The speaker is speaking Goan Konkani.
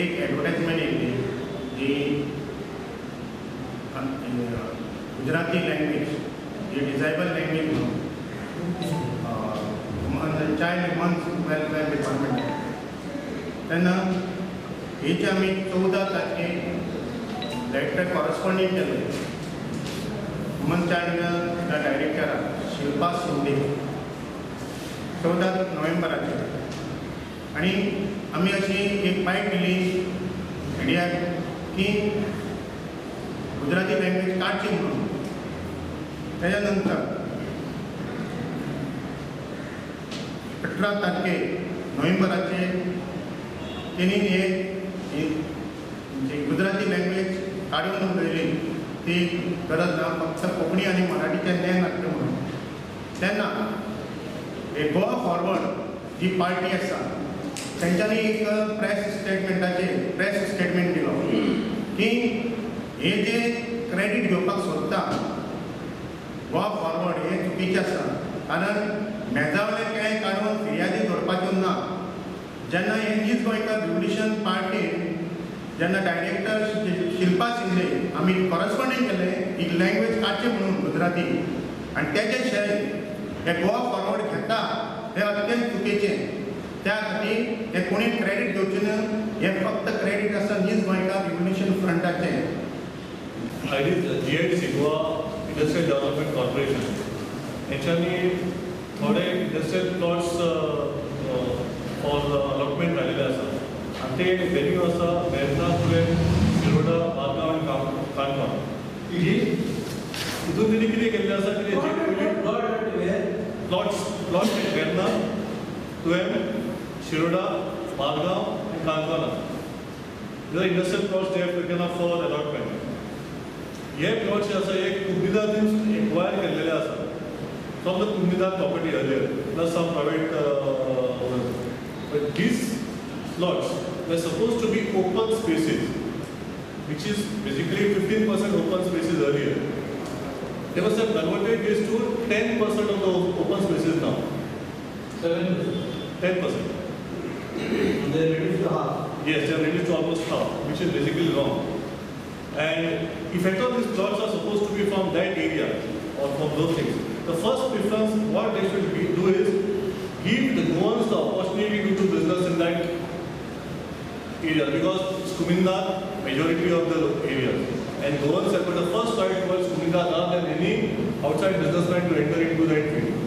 एक एडवर्टायजमेंट येयली जी गुजराती लँग्वेज जी डिजायबल लँग्वेज म्हणून चायल्ड ह्युमन वेलफेअर डिपार्टमेंट. तेन्ना हेचे आमी 14 तारखेक लेटर कॉरस्पॉन्डिंग केलें ह्युमन चायल्ड डायरेक्टराक शिल्पा शिंदे 14 नोव्हेंबराचेर. आनी आमी अशी एक फायट दिली मिडियाक की गुजराती लँग्वेज काडची म्हणून. तेच्या नंतर 18 तारखेक नोव्हेंबराचेर तेणी हे गुजराती लँग्वेज काडून उडयली, ती गरज ना, फक्त कोंकणी आनी मराठीचें ज्ञान आसलें म्हणून. तेन्ना एक गोवा फॉरवर्ड जी पार्टी आसा तेंच्यांनी एक प्रेस स्टेटमेंट दिलो की हे जे क्रेडीट घेवपाक सोदता गोवा फॉरवर्ड हे चुकीचें आसा, कारण मेजावलें कांय काडून फिर्यादी दवरपाच्यो ना. जेन्ना हे नीज गोंयकार रिव्होल्युशन पार्टीन जेन्ना डायरेक्टर शिल्पा शिंदे आमी कॉरस्पॉन्डिंग केलें एक लँग्वेज काडची म्हणून गुजराती, आनी तेजे श्रेय हे गोवा फॉरवर्ड घेता हे अत्यंत चुकीचें. त्या खातीर हे कोणी क्रेडीट घेवचें न्हय, हें फक्त क्रेडीट आसा नीज गोंयकार रिव्होल्युशन फ्रंटाचें. GIDC Goa industrial development corporation हेंच्यांनी थोडे इंडस्ट्रियल प्लॉट्स फॉर अलॉटमेंट घालिल्ले आसा आनी ते व्हेन्यू आसा वेर्ना, तुवें, शिरोडा, मारगांव आनी काणकोण. ही हितून तेणी कितें केल्लें आसा कितें प्लॉट्स वेर्ना, तुवें, शिरोडा, मारगांव आनी काणकोणा. These industrial plots they have taken up for allotment. हे प्लॉट्स जे आसा हे कुंदीदार एक्वायर केल्लेले आसा from the Kundidar property earlier plus some private. But these plots were supposed to be open spaces, which is basically 15% open spaces earlier. They must have converted this to 10% of the open spaces now. 7%. 10%. They reduced to half. Yes, they have reduced to almost half, which is basically wrong. And if at all these plots are supposed to be from that area or from those things, the first preference what they should do is give the Goans the opportunity to do business in that area, because it's Kumindar majority of the areas, and Goans have got the first right towards Kumindar rather than any outside businessman to enter into that field.